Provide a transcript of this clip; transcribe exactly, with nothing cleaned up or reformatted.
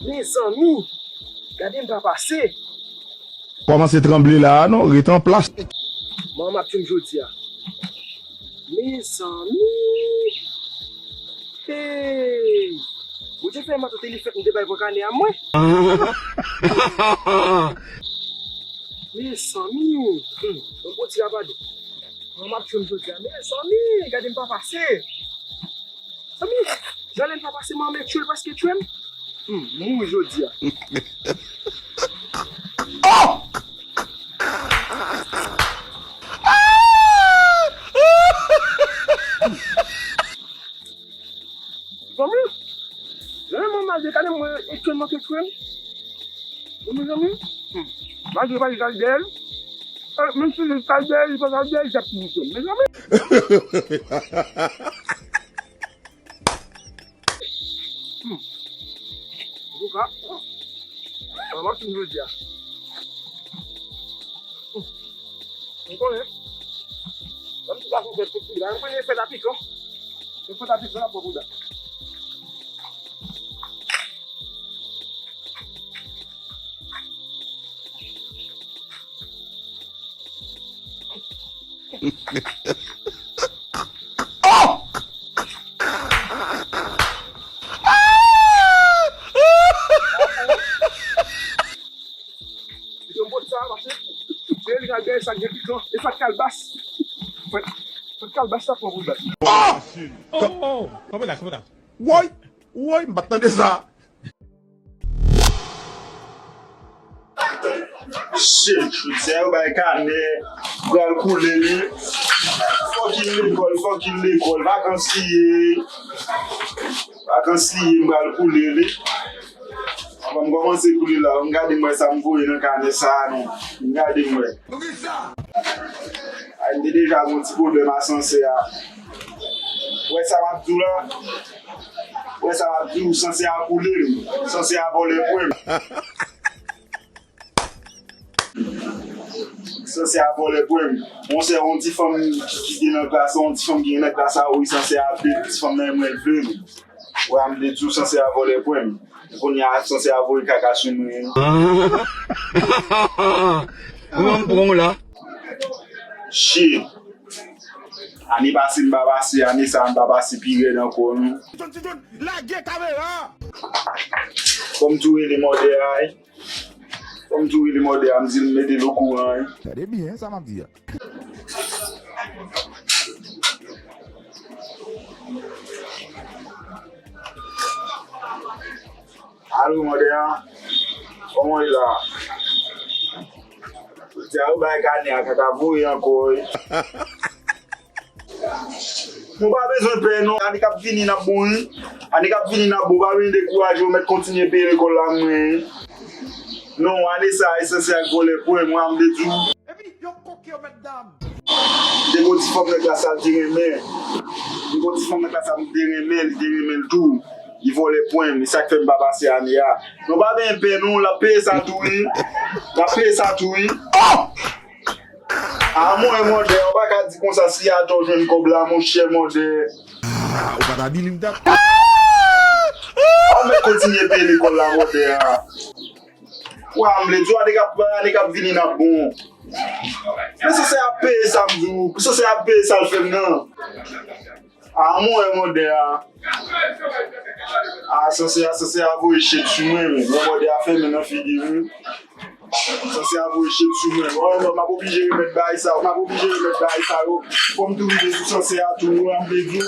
Mezanmi, gade m pa pase. Kòmanse tranble la a non, ret an plas. Manman ap tchwe m jodi a. Mezanmi. Hey! Bondye fè matant li fèt m te bay pran kanè a mwen. Mezanmi. Hmm, bon, bon ti rapadou. Manman ap tchwe m jodi a. Mezanmi, gade m pa pase. Zanmi, jan lè m pa pase manman tchwe l paske tchwe m. Hmm, mouri jodi a. Oh! Zanmi, zanmi, mwen malgre kanè mwen, e tchwe m, manke tchwe m. Zanmi, zanmi, hmm, malgre pa li kal dèyè l, eh, menm si li kal dèyè l, li pa kal dèyè l, li t ap toujou tchwe m. Mezanmi. Hmm. Antouka, oh, mwen ap fin jodi a. Hmm. Ou konnen, lè m ti gason fèt tout piga, mwen konnen fèt a pikan. Se fèt a pikan la pran pou dat. Oh! Yon bòt sa, mache. Se li k al dèyè sa k gen pikan. E sa k kalbas. Fèt, fèt kalbas sa pran pou dat. Oh! Oh, oh, oh. Kanpe la, kanpe la. Woy! Woy, m pa t tande sa. Shit, shit, se yo bay kanè, pral koule li. Fucking lekòl, fucking lekòl, vakans li ye. Vakans li ye, m pral koule li. Bon, m kòmanse koule la, m gade m wè sa m voye nan kanè sa a non. M gade m wè. Ay, m te deja gon ti pwoblèm a sansè a. Wè sa m ap di w la? Wè sa m ap di w, sansè a koule m. Sansè a vòlè pwen m. Sansè a vòlè pwen m. Monchè, yon ti fanm ki gen nan klas, yon ti fanm ki gen nan klas a, wi, sansè a ap de ti fanm nan men mwen vle m. Wè, m te di w, sansè a vòlè pwen m. Kounye a, sansè a voye kaka sou mwen. Mwen m pran w la. Shit. Ane pase m pa pase, ane sa a m pa pase pi rèd ankò non. Ti John, Ti John, lage kamera a! Fò m tou rele mòdè a, wi. Fò m tou rele mòdè a, m di l m mete l okouran, wi. Gade byen sa m ap di a. Alo, mòdè a. Kòman w ye la? Di a yo bay kanè a kaka voye ankò, wi. Nou pa bezwen pè, non. Ane k ap vini, n ap bon, wi. Ane k ap vini, n ap bon. Pa bezwen dekouraje, ou mèt kontinye peye lekòl la, mwen. Non, ane sa a, e sansè a k vòlè pwen m, mwen, m te di w. Epi, yo koke yo, mètdam. Te gon ti fanm nan klas la, l te renmen. Te gon ti fanm nan klas la, m te renmen, li te renmen l tou. Li vòlè pwen m, e sa k fè m pa pase ane a. Non, pa gen pè non, l ap peye sa tou wi. L ap peye sa tou wi. Oh! A mwen, mòdè, ou pa ka di konsa, si atò w jwenn kòb la, monchè, mòdè. Ah, ou pa ta di li m t ap. Ou mèt kontinye peye lekòl la, mòdè a. Wa, m vle di w, ane k ap, ane k ap vini, n ap bon. Men sansè a ap peye sa, m di w. Sansè a ap peye sa l fè m nan. A mwen, mòdè a. A, sansè a, sansè a voye chet sou mwen, men. Mwen, mòdè a fèmen nan figi m. Sansè a voye chet sou mwen. Mwen, mwen, m ap oblije remèt bagay sa yo. M ap oblije remèt bagay sa yo. Fò m tou rive sou sansè a tou, wi, m vle di w.